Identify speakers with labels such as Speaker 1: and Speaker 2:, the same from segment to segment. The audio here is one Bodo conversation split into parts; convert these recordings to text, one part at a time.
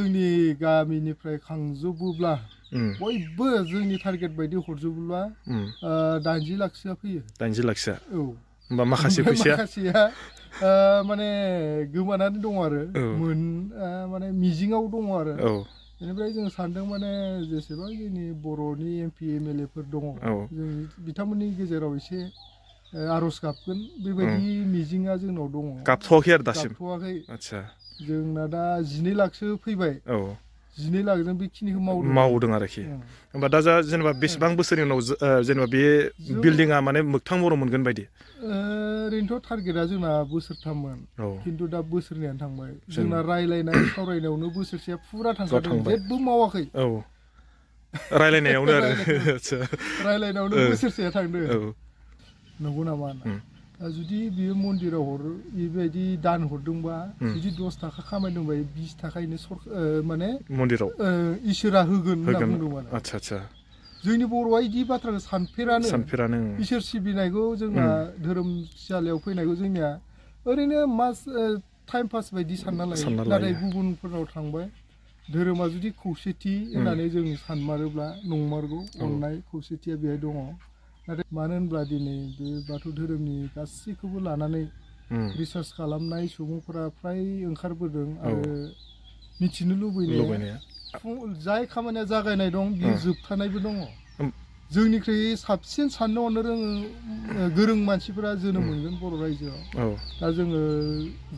Speaker 1: जोंनि गामिनिफ्राय खांजोबोब्ला बयबो जोंनि टारगेट बायदि हरजोबोब्ला 80 लाखसोआ फैयो
Speaker 2: 80 लाखसो
Speaker 1: औ
Speaker 2: होमबा माखासे फैसाया
Speaker 1: माखासेया माने गोमानानै दङ आरो माने मिजिङाव दङ आरो बेनिफ्राय जों सानदों माने जेसेबां जोंनि बर'नि MP MLA फोर दङ जों बिथांमोननि गेजेराव एसे आर'ज गाबगोन बेबायदि मिजिङा जोंनाव दङ
Speaker 2: गाबथ'वाखै आरो दासिम
Speaker 1: गाबथ'वाखै
Speaker 2: आदसा
Speaker 1: जोंना दा 12 लाखसो फैबाय 12 लाखजों बेखिनिखौ
Speaker 2: मावदों आरोखि होमबा दा जेनेबा बेसेबां बोसोरनि उनाव जेनेबा बे बिल्डिङा माने मोगथां महर मोनगोन बायदि
Speaker 1: ओरैनोथ' टारगेटआ जोंना बोसोरथाममोन खिन्थु दा बोसोरनैयानो थांबाय जोंना रायलायनाय सावरायनायावनो बोसोरसेया फुरा थांखादों जेबो मावाखै
Speaker 2: रायलायनायावनो आरो
Speaker 1: रायलायनायावनो बोसोरसेया थांदों नंगौ नामा दा जुदि बियो मन्दिराव बेबायदि दान हरदोंबा जुदि 10 थाखा खामायदोंबा 20 थाखायनो माने
Speaker 2: मन्दिराव
Speaker 1: इसोरा होगोन होनना बुंदों माने
Speaker 2: आदसा
Speaker 1: जोंनि बर'आ बिदि बाथ्राखौ सानफेरानो इसोर सिबिनायखौ जोंना धोरोमसालियाव फैनायखौ जोंनिया ओरैनो टाइम पास बायदि सानना लायो नाथाय गुबुनफोराव थांबाय धोरोमा जुदि खौसेथि होननानै जों सानमारोब्ला नंमारगौ अननाय खौसेथिया बेहाय दङ नाथाय मानो होनब्ला दिनै बे बाथौ धोरोमनि गासैखौबो लानानै रिसार्च खालामनाय सुबुंफोरा फ्राय ओंखारबोदों आरो मिथिनो लुबैनाया जाय खामानिया जागायनाय दं बियो जोबथानायबो दङ जोंनिख्रुइ साबसिन साननो हनो गोरों मानसिफोरा जोनोम मोनगोन बर' रायजोआव दा जोङो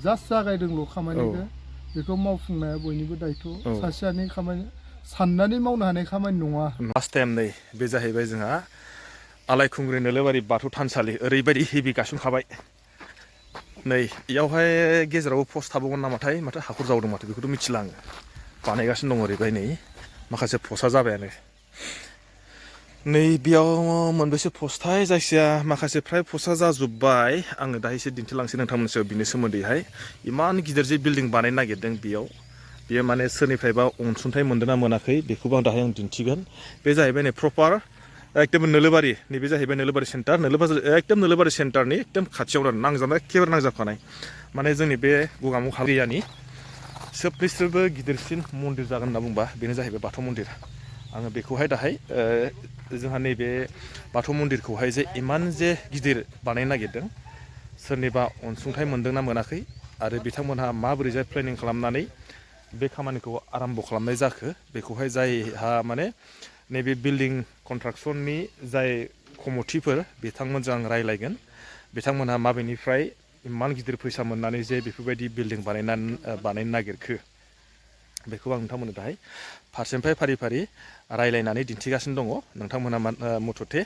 Speaker 1: जास्ट जागायदोंल' खामानिखौ बेखौ मावफुंनाया बयनिबो दायथ' सासेयानो खामानि साननानै मावनो हानाय खामानि नङा
Speaker 2: लास्ट टाइम नै बे जाहैबाय जोंहा आलायखुंग्रि नोलोबारि बाथौ थानसालि ओरैबायदि हेभि गायसनखाबाय नै इयावहाय गेजेरावबो पस्ट थाबावगोन नामाथाय माथो हाखर जावदों माथो बेखौथ' मिथिला आङो बानायगासिनो दङ ओरैबाय नै माखासे पस्टआ जाबायानो नै बेयाव मोनबेसे पस्टथाय जायखिया माखासे फ्राय पस्टआ जाजोब्बाय आङो दा एसे दिन्थिलांसै नोंथांमोननिसिम बिनि सोमोन्दैहाय इमान गिदिर जे बिल्डिं बानायनो नागिरदों बेयो माने सोरनिफ्रायबा अनसुंथाइ मोनदोंना मोनाखै बेखौबो आं दाहाय दिन्थिगोन बे जाहैबाय नै प्रपार एकदम नोलोबारि नैबे जाहैबाय नोलोबारि सेन्टार एकदम नोलोबारि सेन्टारनि एकदम खाथियावनो नांजाबनाय एखेबारे नांजाबखानाय माने जोंनि बे गगामुग एरियानि सबनिफ्रायबो गिदिरसिन मन्दिर जागोन होनना बुंबा बेनो जाहैबाय बाथौ मन्दिर आङो बेखौहाय दाहाय जोंहा नैबे बाथौ मन्दिरखौहाय जे इमान जे गिदिर बानायनो नागिरदों सोरनिबा अनसुंथाइ मोनदोंना मोनाखै आरो बिथांमोनहा माबोरैजाय प्लेनिं खालामनानै बे खामानिखौ आराम्भ' खालामनाय जाखो बेखौहाय जायहा माने नैबे बिल्डिं कन्ट्राक्सननि जाय कमिटिफोर बिथांमोनजों आं रायलायगोन बिथांमोनहा माबेनिफ्राय इमान गिदिर फैसा मोननानै जे बेफोरबायदि बिल्डिं बानायनो नागिरखो बेखौ आं नोंथांमोननो दाहाय फारसेनिफ्राय फारि फारि रायलायनानै दिन्थिगासिनो दङ नोंथांमोनहा मथथे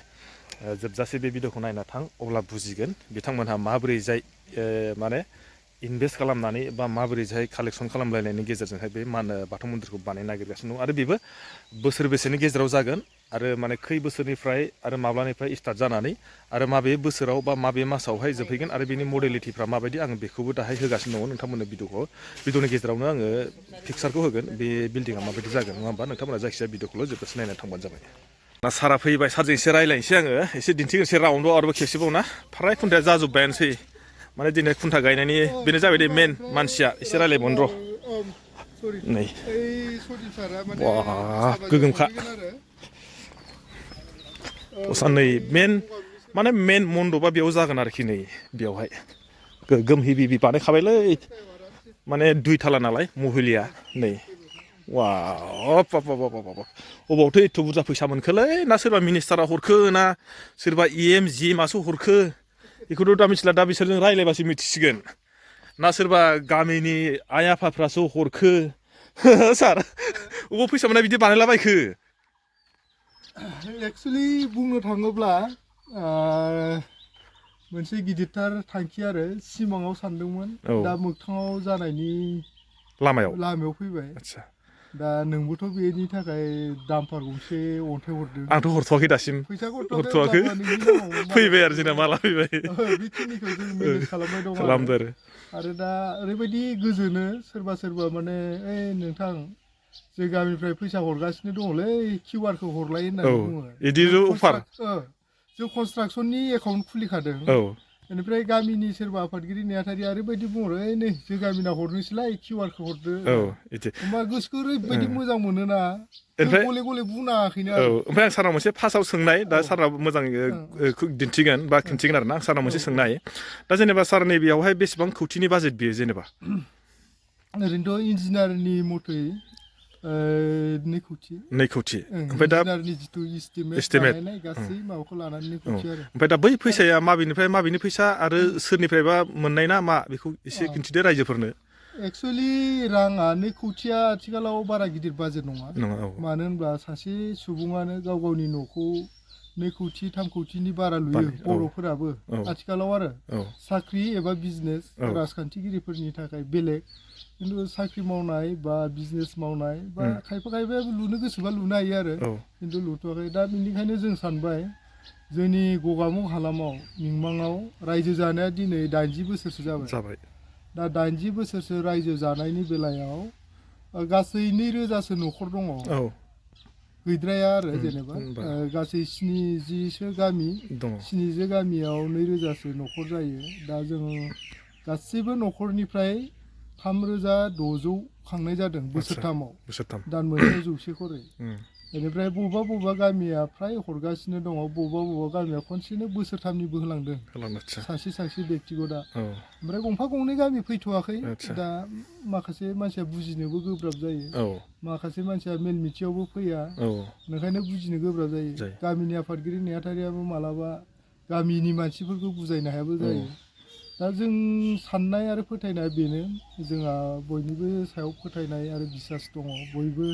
Speaker 2: जोबजासे बे भिडिअखौ नायना थां अब्ला बुजिगोन बिथांमोनहा माबोरैजाय माने इनभेस्ट खालामनानै बा माबोरैजाय कालेक्सन खालामलायनायनि गेजेरजोंहाय बे मा होनो बाथौ मन्दिरखौ बानायनो नागिरगासिनो दं आरो बेबो बोसोरबेसेनि गेजेराव जागोन आरो माने खै बोसोरनिफ्राय आरो माब्लानिफ्राय स्टार्ट जानानै आरो माबे बोसोराव बा माबे मासावहाय जोबहैगोन आरो बेनि मडेलिटिफ्रा माबायदि आङो बेखौबो दाहाय होगासिनो दङ नोंथांमोननो भिडिअनि गेजेरावनो आङो पिक्सारखौ होगोन बे बिल्डिङा माबायदि जागोन नङा होमबा नोंथांमोना जायखिजाया भिडिअखौल' जोबजासे नायनानै थांबानो जाबाय सारा फैबाय सारजों एसे रायलायनोसै आङो एसे दिन्थिग्रोनोसै राउन्डआव आरोबाव खेबसेबाव ना फ्राय खुन्थाया जाजोब्बायानोसै माने दिनै खुन्था गायनायनि बेनो जाबाय दे मेन मानसिया एसे रायलायबावनो र' नै गोगोमखा नै मेन मन्दपआ बेयाव जागोन आरोखि नै बेयावहाय गोगोम हेभि बानायखाबायलै माने 2 थाला नालाय महिलिया नै अबावथो एथ' बुरजा फैसा मोनखोलै ना सोरबा मिनिस्टारा हरखो ना सोरबा मासो हरखो बेखौथ' दा मिथिला दा बिसोरजों रायलायबासो मिथिसिगोन ना सोरबा गामिनि आइ आफाफ्रासो हरखो सार अबाव फैसा मोनना बिदि बानायलाबायखो
Speaker 1: एक्सुवेलि बुंनो थाङोब्ला मोनसे गिदिरथार थांखि आरो सिमाङाव सानदोंमोन दा मोगथाङाव जानायनि लामायाव फैबाय दा नोंबोथ' बेनि थाखाय दामफार गंसे अन्थाइ हरदों
Speaker 2: आंथ' हरथ'वाखै दासिम
Speaker 1: फैसा
Speaker 2: हरथ'वाखै फैबाय आरो जोंना माला फैबाय
Speaker 1: बेखिनिखौ जों मेनेज खालामबाय दं आरो दा ओरैबायदि गोजोनो सोरबा माने नोंथां जों गामिनिफ्राय फैसा हरगासिनो दङलै QR-खौ हरलाय होननानै बुङो जों कनस्ट्राक्सननि एकाउन्ट खुलिखादों बेनिफ्राय गामिनि सोरबा आफादगिरि नेहाथारिया ओरैबायदि बुंहरो ओइ नै जों गामिना हरनोसैलाय किउआरखौ हरदो होमबा गोसोखौ ओरैबायदि मोजां मोनोना गले गले बुंनाङाखैनो आरो
Speaker 2: ओमफ्राय आं सारनाव मोनसे फार्स्टआव सोंनाय दा सारनाव मोजां दिन्थिगोन बा खिन्थिगोन आरोना आं सारनाव मोनसे सोंनाय दा जेनेबा सार नैबेयावहाय बेसेबां कौटिनि बाजेट बियो जेनेबा
Speaker 1: ओरैनोथ' इन्जिनियारनि मथै 2 कौटि
Speaker 2: ओमफ्राय दा
Speaker 1: जिथु इस्टिमेट गासै माबाखौ लानानै 2 कौटि आरो
Speaker 2: ओमफ्राय दा बै फैसाया माबेनि फैसा आरो सोरनिफ्रायबा मोननाय ना मा बेखौ एसे खिन्थिदो रायजोफोरनो
Speaker 1: एक्सुवेलि राङा 2 कौटिया आथिखालाव बारा गिदिर बाजेट नङा मानो होनब्ला सासे सुबुङानो गाव गावनि न'खौ 2 कौटि 3 कौटिनि बारा लुयो बर'फोराबो आथिखालाव आरो साख्रि एबा बिजनेस राजखान्थिगिरिफोरनि थाखाय बेलेग खिन्थु साख्रि मावनाय बा बिजनेस मावनाय बा खायफा लुनो गोसोबा लुनो हायो आरो खिन्थु लुथ'वाखै दा बेनिखायनो जों सानबाय जोंनि गगामुग हालामाव मिंमाङाव रायजो जानाया दिनै 80 बोसोरसो जाबाय दा 80 बोसोरसो रायजो जानायनि बेलायाव गासै 2000सो न'खर दङ गैद्राया आरो जेनेबा गासै 70सो गामि 70 गामियाव 2000सो न'खर जायो दा जों गासैबो न'खरनिफ्राय 3600 खांनाय जादों बोसोरथामाव दान मोनसेयाव 100 खरै बेनिफ्राय बबेबा गामिया फ्राय हरगासिनो दङ बबेबा गामिया खनसेनो बोसोरथामनिबो होलांदों सासे बेक्तिगतआ ओमफ्राय गंफा गंनै गामि फैथ'वाखै दा माखासे मानसिया बुजिनोबो गोब्राब जायो माखासे मानसिया मेल मिथिङावबो फैया ओंखायनो बुजिनो गोब्राब जायो गामिनि आफादगिरि नेहाथारियाबो मालाबा गामिनि मानसिफोरखौ बुजायनो हायाबो जायो दा जों साननाय आरो फोथायनाया बेनो जोंहा बयनिबो सायाव फोथायनाय आरो बिसास दङ बयबो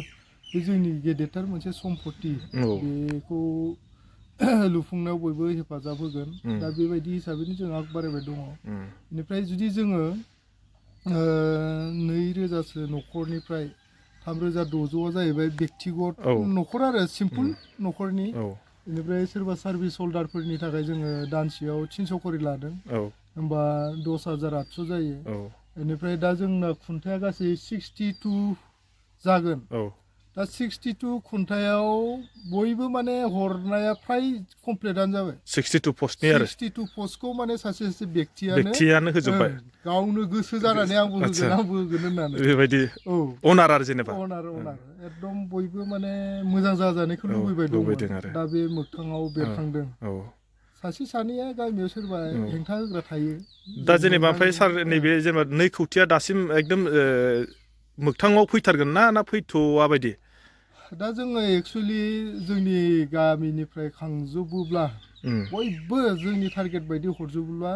Speaker 1: बे जोंनि गेदेरथार मोनसे सम्पति बेखौ लुफुंनायाव बयबो हेफाजाब होगोन दा बेबायदि हिसाबैनो जों आग बारायबाय दङ बेनिफ्राय जुदि जोङो 2000सो न'खरनिफ्राय 3600 जाहैबाय बेक्तिगत न'खर आरो सिम्पोल न'खरनि बेनिफ्राय सोरबा सार्भिस हल्डारफोरनि थाखाय जोङो दानसेयाव 300 खरि लादों होमबा 10800 जायो बेनिफ्राय दा जोंना खुन्थाया गासै 62 जागोन दा 62 खुन्थायाव बयबो माने हरनाया फ्राय कमप्लिटआनो जाबाय
Speaker 2: 62 पस्टनि आरो
Speaker 1: 62 पस्टखौ माने सासे बेक्तियानो
Speaker 2: होजोबबाय
Speaker 1: गावनो गोसो जानानै आंबो होगोन होननानै
Speaker 2: बेबायदि अनार आरो जेनेबा
Speaker 1: अनार एकदम बयबो माने मोजां जाजानायखौ लुबैबाय दंमोन दा बे मोगथाङाव बेरखांदों सासे सानैया गामियाव सोरबा हेंथा होग्रा थायो
Speaker 2: दा जेनेबा ओमफ्राय सार नैबे जेनेबा 2 कौटिया दासिम एकदम मोगथाङाव फैथारगोन ना फैथ'आ बायदि
Speaker 1: दा जोङो एक्सुवेलि जोंनि गामिनिफ्राय खांजोबोब्ला बयबो जोंनि टारगेट बायदि हरजोबोब्ला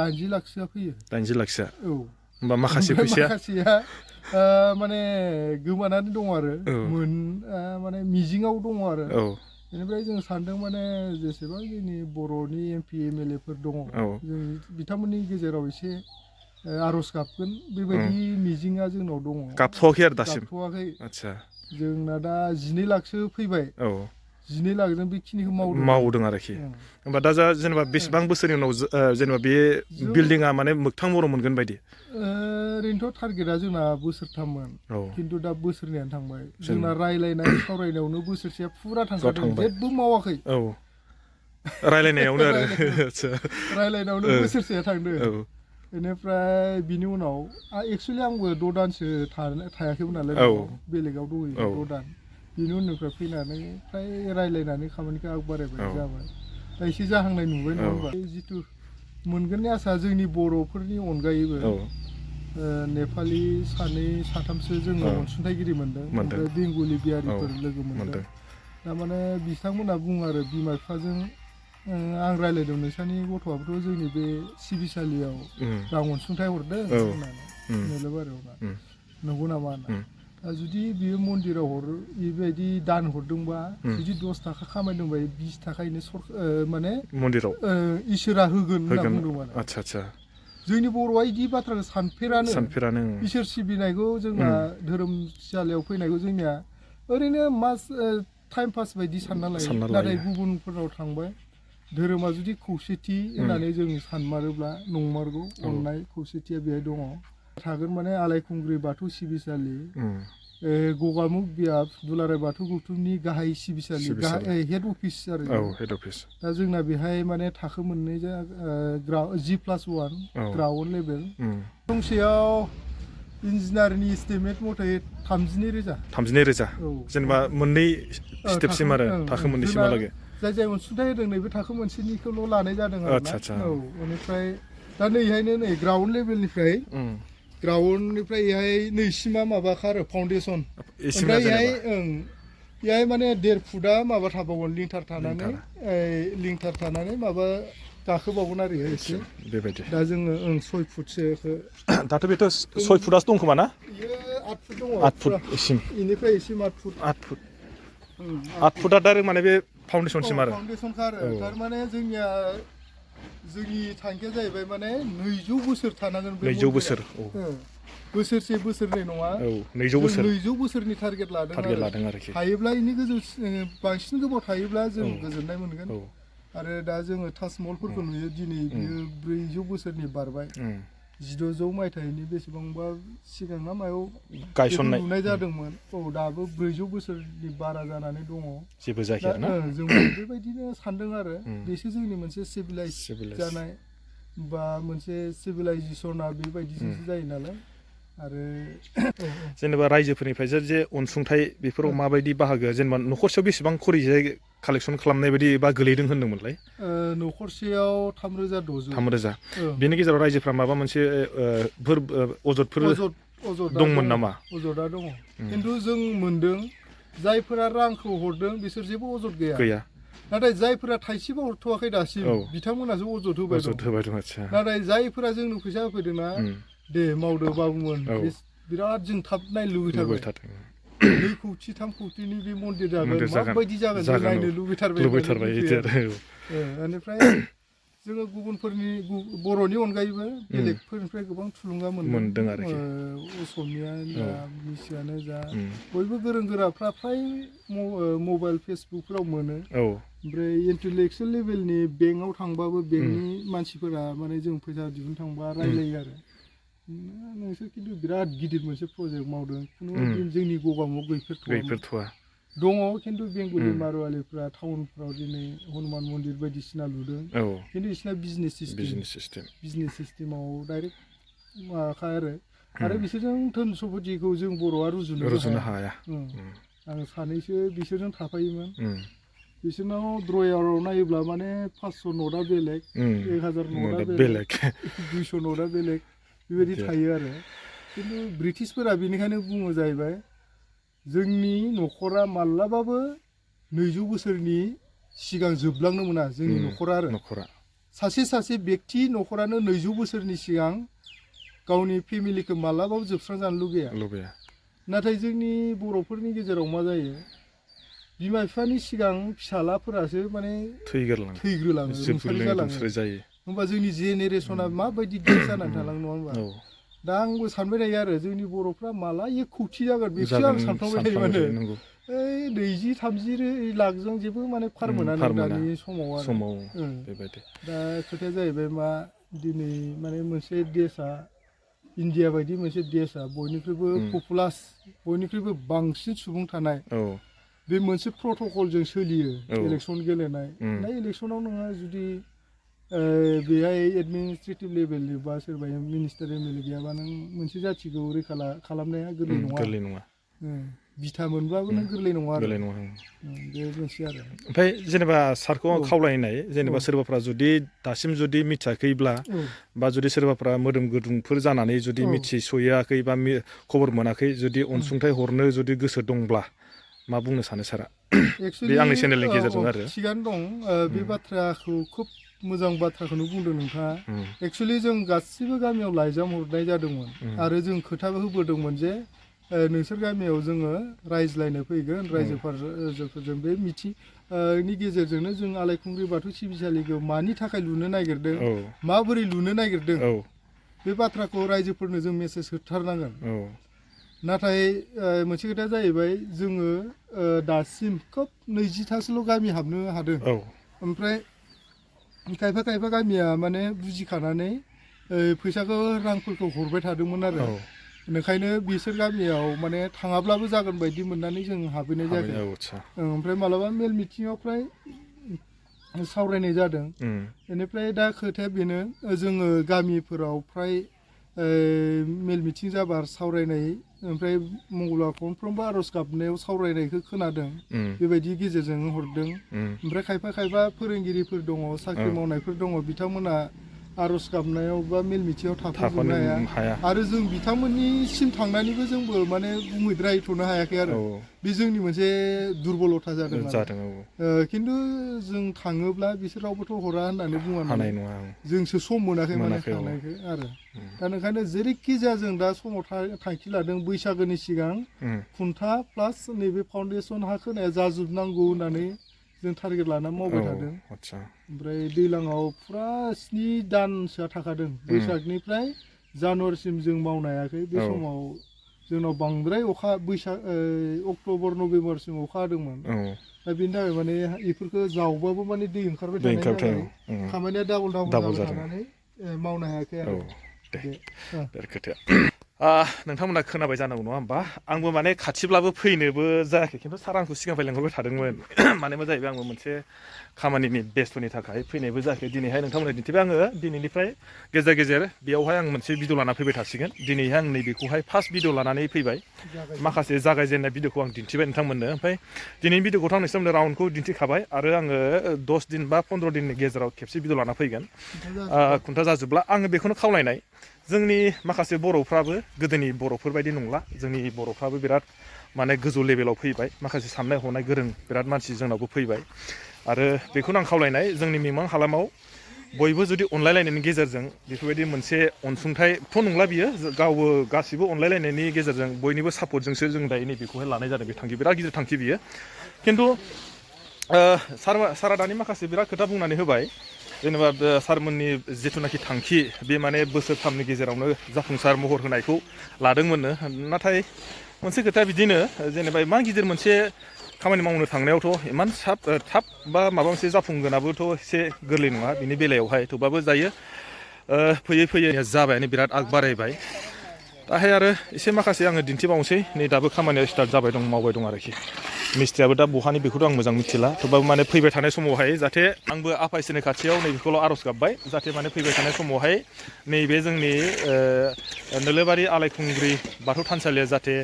Speaker 1: 80 लाखसोआ फैयो
Speaker 2: 80 लाखसोआ होमबा
Speaker 1: माखासेया माने गोमानानै दङ आरो माने मिजिङाव दङ आरो बेनिफ्राय जों सानदों माने जेसेबां जोंनि बर'नि MP MLA फोर दङ जों बिथांमोननि गेजेराव एसे आर'ज गाबगोन बेबायदि मिजिङा जोंनाव दङ
Speaker 2: गाबथ'वाखै आरो दासिम
Speaker 1: आदसा जोंना दा 12 लाखसो फैबाय 12 लाखजों बेखिनिखौ
Speaker 2: मावदों आरोखि होमबा दा जेनेबा बेसेबां बोसोरनि उनाव जेनेबा बे बिल्डिङा माने मोगथां महर मोनगोन बायदि
Speaker 1: ओरैनोथ' टारगेटआ जोंना बोसोरथाममोन खिन्थु दा बोसोरनैयानो थांबाय जोंना रायलायनाय सावरायनायावनो बोसोरसेया फुरा थांखादों जेबो मावाखै
Speaker 2: रायलायनायावनो
Speaker 1: बोसोरसेया थांदों बेनिफ्राय बिनि उनाव एक्सुवेलि आंबो 6 दानसो थायाखैमोन नालाय बेलेगाव दंहैयो 6 दान बिनि उननिफ्राय फैनानै फ्राय रायलायनानै खामानिखौ आग बारायबाय जाबाय दा एसे जाहांनाय नुबाय नङा होमबा जिथु मोनगोननि आसा जोंनि बर'फोरनि अनगायैबो नेपालि 2 3सो जोङो अनसुंथाइगिरि मोनदों ओमफ्राय बेंगलि बिहारिफोर लोगो मोनदों थारमाने बिथांमोनहा बुङो आरो बिमा बिफाजों आं रायलायदों नोंसानि गथ'आबोथ' जोंनि बे सिबिसालियाव रां अनसुंथाइ हरदों होननानै नोलोबारियाव नंगौ नामा होनना दा जुदि बियो मन्दिराव हरो बेबायदि दान हरदोंबा जुदि 10 थाखा खामायदोंबा 20 थाखायनो माने
Speaker 2: मन्दिराव
Speaker 1: इसोरा होगोन होनना बुंदोंमोन
Speaker 2: आदसा
Speaker 1: जोंनि बर'आ बिदि बाथ्राखौ सानफेरानो इसोर सिबिनायखौ जोंना धोरोमसालियाव फैनायखौ जोंनिया ओरैनो टाइम पास बायदि सानना लायो नाथाय गुबुनफोराव थांबाय धोरोमा जुदि खौसेथि होननानै जों सानमारोब्ला नंमारगौ अननाय खौसेथिया बेहाय दङ थागोन माने आलायखुंग्रि बाथौ सिबिसालि गगामुख बियाब दुलाराय बाथौ गौथुमनि गाहाय सिबिसालि हेड अफिस आरो
Speaker 2: हेड अफिस
Speaker 1: दा जोंना बेहाय माने थाखो मोननै G+1 ग्राउन्ड लेभेल गंसेयाव इन्जिनियारनि एस्टिमेट मथे 32,000
Speaker 2: जेनेबा मोननै स्टेपसिम आरो थाखो मोननैसिमहालागै
Speaker 1: जाय अनसुंथाइ होदों नैबे थाखो मोनसेनिखौल' लानाय जादों आरो बेनिफ्राय दा नैहायनो नै ग्राउन्ड लेभेलनिफ्राय एहाय नैसिमा माबाखा आरो फाउन्डेसन ओमफ्राय एहाय माने 1.5 फुटा माबा थाबावगोन लिंथार थानानै माबा गाखोबावगोन आरो एसे
Speaker 2: बेबायदि
Speaker 1: दा जोङो 6 फुटसोखौ
Speaker 2: दाथ' बेथ' 6 फुटासो दं खोमा ना
Speaker 1: बेयो 8 फुट दङ
Speaker 2: 8 फुटसिम
Speaker 1: बेनिफ्राय एसे 8
Speaker 2: फुटा डाइरेक्ट माने बे फाउन्डेसनसिम आरो
Speaker 1: फाउन्डेसनखा आरो थारमाने जोंनि थांखिया जाहैबाय माने 200 बोसोर थानांगोन बे
Speaker 2: 200 बोसोर
Speaker 1: बोसोरसे बोसोरनै नङा 200 बोसोरनि टारगेट लादों आरोखि हायोब्ला इनि गोजौ बांसिन गोबाव थायोब्ला जों गोजोननाय मोनगोन आरो दा जोङो ताजमहलफोरखौ नुयो दिनै बियो 400 बोसोरनि बारबाय 1600 मायथाइनि बेसेबांबा सिगां ना मायाव गायसननाय नुनाय जादोंमोन दाबो 400 बोसोरनि बारा जानानै दङ
Speaker 2: जेबो जायाखै ना
Speaker 1: जों बेबायदिनो सानदों आरो बेसो जोंनि मोनसे सिभिलाइज जानाय बा मोनसे सिभिलाइजेसना बेबायदिसो जायो नालाय आरो
Speaker 2: जेनेबा रायजोफोरनिफ्राय जे अनसुंथाइ बेफोराव माबायदि बाहागो जेनेबा न'खरसेयाव बेसेबां खरिजाय कालेक्सन खालामनाय बायदि बा गोलैदों होनदोंमोनलाय
Speaker 1: न'खरसेयाव 3,600
Speaker 2: बेनि गेजेराव रायजोफ्रा माबा मोनसे अजदफोर दंमोन नामा
Speaker 1: अजदा दङ खिन्थु जों मोनदों जायफोरा रांखौ हरदों बिसोर जेबो अजद गैया नाथाय जायफोरा थाइसेबो हरथ'वाखै दासिम बिथांमोनासो अजद होबाय दं नाथाय जायफोरा जोंनो फैसा होफैदोंना दे मावदो बाबुमोन बिराद जों थाब नायनो लुबैथारबाय 2 कौटि 3 कौटिनि बे मन्दिर जागोन माबायदि जागोन जों नायनो लुबैथारबाय बेनिफ्राय जोङो गुबुनफोरनि बर'नि अनगायैबो बेलेगफोरनिफ्राय गोबां थुलुंगा मोनदों आरोखि असमियानो जा मिसियानो जा बयबो गोरों गोराफ्रा फ्राय मबाइल फेसबुकफोराव मोनो ओमफ्राय इन्टेलेक्सुयेल लेभेलनि बेंकआव थांबाबो बेंकनि मानसिफोरा माने जों फैसा दिहुननो थांबा रायलायो आरो नोंसोर खिन्थु बिराद गिदिर मोनसे प्रजेक्ट मावदों खुनु जोंनि गगामुआव गैफेरथ'वा दङ खिन्थु बेंगलि मारवालिफ्रा टाउनफ्राव दिनै हनुमान मन्दिर बायदिसिना लुदों खिन्थु बिसिना बिजनेस सिस्टेमाव डाइरेक्ट माबाखा आरो बिसोरजों धोन सम्पतिखौ जों बर'आ रुजुनो हाया आं सानैसो बिसोरजों थाफायोमोन बिसोरनाव ड्रयाराव नायोब्ला माने 500 नटआ बेलेग 1000 नटआ बेलेग 200 नटआ बेलेग बेबायदि थायो आरो खिन्थु ब्रिटिशफोरा बेनिखायनो बुङो जाहैबाय जोंनि न'खरा माब्लाबाबो 200 बोसोरनि सिगां जोबलांनो मोना जोंनि न'खरा आरो सासे बेक्ति न'खरानो 200 बोसोरनि सिगां गावनि फेमिलिखौ माब्लाबाबो जोबस्रांजानो लुगैया नाथाय जोंनि बर'फोरनि गेजेराव मा जायो बिमा बिफानि सिगां फिसालाफोरासो माने थैग्रोलाङो रुंसारि जालाङो होमबा जोंनि जेनेरेसना माबायदि गेप जानानै थालाङो नङा होमबा दा आंबो सानबाय थायो आरो जोंनि बर'फ्रा माला 1 कौटि जागोन बेखौसो आं सानफ्लांबाय थायो माने 20-30 लाखजों जेबो माने फार मोना दानि समाव आरो बेबायदि दा खोथाया जाहैबाय मा दिनै माने मोनसे देशा इन्डिया बायदि मोनसे देशा बयनिख्रुइबो पपुलास बयनिख्रुइबो बांसिन सुबुं थानाय बे मोनसे प्रट'कलजों सोलियो इलेक्सन गेलेनाय दा इलेक्सनाव नोङो जुदि बेहाय एडमिनिस्ट्रेटिभ लेभेलनि बा सोरबा मिनिस्टार एमएलए गैयाबा नों मोनसे जाथिखौ रैखा खालामनाया गोरलै नङा बिथा मोनबाबो नों गोरलै नङा आरो बे मोनसे आरो
Speaker 2: ओमफ्राय जेनेबा सारखौ खावलायनाय जेनेबा सोरबाफ्रा जुदि दासिम जुदि मिथियाखैब्ला बा जुदि सोरबाफ्रा मोदोम गुदुंफोर जानानै जुदि मिथिस'याखै बा खबर मोनाखै जुदि अनसुंथाइ हरनो जुदि गोसो दंब्ला मा बुंनो सानो सारा बे आंनि चेनेलनि गेजेरजों आरो
Speaker 1: थिगानो दं बे बाथ्राखौ खुब मोजां बाथ्राखौनो बुंदों नोंथाङा एक्सुवेलि जों गासिबो गामियाव लाइजाम हरनाय जादोंमोन आरो जों खोथाबो होबोदोंमोन जे नोंसोर गामियाव जोङो रायज्लायनो फैगोन रायजोफोरजों बे मिथिंनि गेजेरजोंनो जों आलायखुंग्रि बाथौ सिबिसालिखौ मानि थाखाय लुनो नागिरदों माबोरै लुनो नागिरदों बे बाथ्राखौ रायजोफोरनो जों मेसेज होथारनांगोन नाथाय मोनसे खोथाया जाहैबाय जोङो दासिम खोब 20थासोल' गामि हाबनो हादों ओमफ्राय खायफा गामिया माने बुजिखानानै फैसाखौ रांफोरखौ हरबाय थादोंमोन आरो बेनिखायनो बिसोर गामियाव माने थाङाब्लाबो जागोन बायदि मोननानै जों हाबहैनाय जायाखै ओमफ्राय मालाबा मेल मिथिङाव फ्राय सावरायनाय जादों बेनिफ्राय दा खोथाया बेनो जोङो गामिफोराव फ्राय मेल मिथिं जाबा सावरायनाय ओमफ्राय मंगलबार खनफ्रोमबो आर'ज गाबनायाव सावरायनायखौ खोनादों बेबायदि गेजेरजों हरदों ओमफ्राय खायफा फोरोंगिरिफोर दङ साख्रि मावनायफोर दङ बिथांमोना आर'ज गाबनायाव बा मेल मिथिङाव थाफाजोबनो हाया आरो जों बिथांमोननिसिम थांनानैबो जोंबो माने बुंहैद्रायथ'नो हायाखै आरो बे जोंनि मोनसे दुरबलथा जादों खिन्थु जों थाङोब्ला बिसोर रावबोथ' हरा होननानै बुङानालाय जोंसो सम मोनाखै माने थांनायखौ आरो दा ओंखायनो जेरैखि जाया जों दा समाव थांखि लादों बैसागोनि सिगां खुन्था प्लास नैबे फाउन्डेसन हा खोनाया जाजोबनांगौ होननानै जों टारगेट लानानै मावबाय थादों ओमफ्राय दैज्लाङाव फुरा 7 दानसोआ थाखादों बैसागनिफ्राय जानुवारिसिम जों मावनो हायाखै बे समाव जोंनाव बांद्राय अखा अक्ट'बर नभेम्बरसिम अखा हादोंमोन दा बेनि थाखाय माने बेफोरखौ जावबाबो माने दै ओंखारबाय थानायनि थाखाय खामानिया डाबल जाबाय थानानै मावनो हायाखै आरो
Speaker 2: बे खोथाया नोंथांमोना खोनाबाय जानांगौ नङा होमबा आंबो माने खाथिब्लाबो फैनोबो जायाखै खिन्थु सार आंखौ सिगांनिफ्राय लेंहरबाय थादोंमोन माने मा जाहैबाय आंबो मोनसे खामानिनि बेस्थ'नि थाखाय फैनायबो जायाखै दिनैहाय नोंथांमोननो दिन्थिबाय आङो दिनैनिफ्राय गेजेर गेजेर बेयावहाय आं मोनसे भिडिअ लाना फैबाय थासिगोन दिनैहाय आं नैबेखौहाय फार्स्ट भिडिअ लानानै फैबाय माखासे जागायजेननाय भिडिअखौ आं दिन्थिबाय नोंथांमोननो ओमफ्राय दिनैनि भिडिअखौथ' आं नोंसोरनो राउन्डखौ दिन्थिखाबाय आरो आङो 10 दिन बा 15 दिननि गेजेराव खेबसे भिडिअ लाना फैगोन खुन्था जाजोबब्ला आङो बेखौनो खावलायनाय जोंनि माखासे बर'फ्राबो गोदोनि बर'फोर बायदि नंला जोंनि बर'फ्राबो बिराद माने गोजौ लेभेलाव फैबाय माखासे साननाय हनाय गोरों बिराद मानसि जोंनावबो फैबाय आरो बेखौनो आं खावलायनाय जोंनि मिमां हालामाव बयबो जुदि अनलायलायनायनि गेजेरजों बेफोरबायदि मोनसे अनसुंथाइथ' नंला बियो गावबो गासिबो अनलायलायनायनि गेजेरजों बयनिबो सापर्टजोंसो जों दायो नैबेखौहाय लानाय जादों बे थांखि बिराद गिदिर थांखि बियो खिन्थु सारा दानि माखासे बिराद खोथा बुंनानै होबाय जेनेबा सारमोननि जिथुनाखि थांखि बे माने बोसोरथामनि गेजेरावनो जाफुंसार महर होनायखौ लादोंमोननो नाथाय मोनसे खोथा बिदिनो जेनेबा इमान गिदिर मोनसे खामानि मावनो थांनायावथ' इमान थाब बा माबा मोनसे जाफुंगोनाबोथ' एसे गोरलै नङा बिनि बेलायावहाय थेवबाबो जायो फैयै फैयै जाबायानो बिराद आग बारायबाय दाहाय आरो एसे माखासे आङो दिन्थिबावनोसै नै दाबो खामानिया स्टार्ट जाबाय दं मावबाय दं आरोखि मिस्ट्रियाबो दा बहानि बेखौथ' आं मोजां मिथिला थेवबाबो माने फैबाय थानाय समावहाय जाहाथे आंबो आफा इसोरनि खाथियाव नैबेखौल' आर'ज गाबबाय जाहाथे माने फैबाय थानाय समावहाय नैबे जोंनि नोलोबारि आलायखुंग्रि बाथौ थानसालिया जाहाथे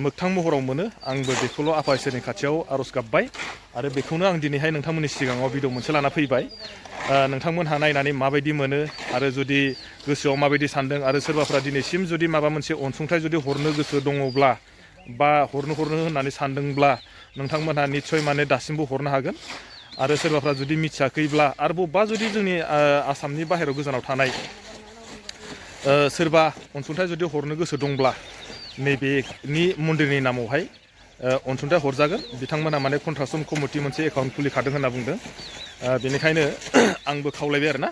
Speaker 2: मोगथां महराव मोनो आंबो बेखौल' आफा इसोरनि खाथियाव आर'ज गाबबाय आरो बेखौनो आं दिनैहाय नोंथांमोननि सिगाङाव भिडिअ मोनसे लाना फैबाय नोंथांमोनहा नायनानै माबायदि मोनो आरो जुदि गोसोआव माबायदि सानदों आरो सोरबाफ्रा दिनैसिम जुदि माबा मोनसे अनसुंथाइ जुदि हरनो गोसो दङब्ला बा हरनो होननानै सानदोंब्ला नोंथांमोनहा निस्सय माने दासिमबो हरनो हागोन आरो सोरबाफ्रा जुदि मिथियाखैब्ला आरो बबेबा जुदि जोंनि आसामनि बाहेरायाव गोजानाव थानाय सोरबा अनसुंथाइ जुदि हरनो गोसो दंब्ला नैबेनि मन्दिरनि नामावहाय अनसुंथाइ हरजागोन बिथांमोनहा माने कन्ट्राक्सन कमिटि मोनसे एकाउन्ट खुलिखादों होनना बुंदों बेनिखायनो आंबो खावलायबाय आरोना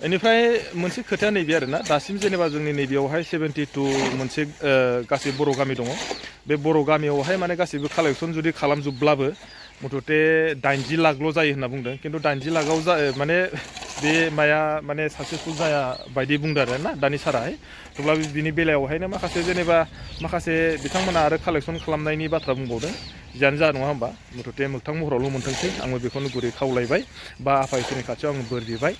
Speaker 2: बेनिफ्राय मोनसे खोथाया नैबे आरोना दासिम जेनेबा जोंनि नैबेयावहाय 72 मोनसे गासै बर' गामि दङ बे बर' गामियावहाय माने गासैबो कालेक्सन जुदि खालामजोबब्लाबो मथथे 80 लाखल' जायो होनना बुंदों खिन्थु 80 लाखआव माने बे माया माने साक्सेसफुल जाया बायदि बुंदों आरो ना दानि साराहाय थेवब्लाबो बिनि बेलायावहायनो माखासे जेनेबा माखासे बिथांमोना आरो कालेक्सन खालामनायनि बाथ्रा बुंबावदों जियानो जा नङा होमबा मथथे मोगथां महरावल' मोनथोंसै आंबो बेखौनो गुरै खावलायबाय बा आफा इसोरनि खाथियाव आङो बोर बिबाय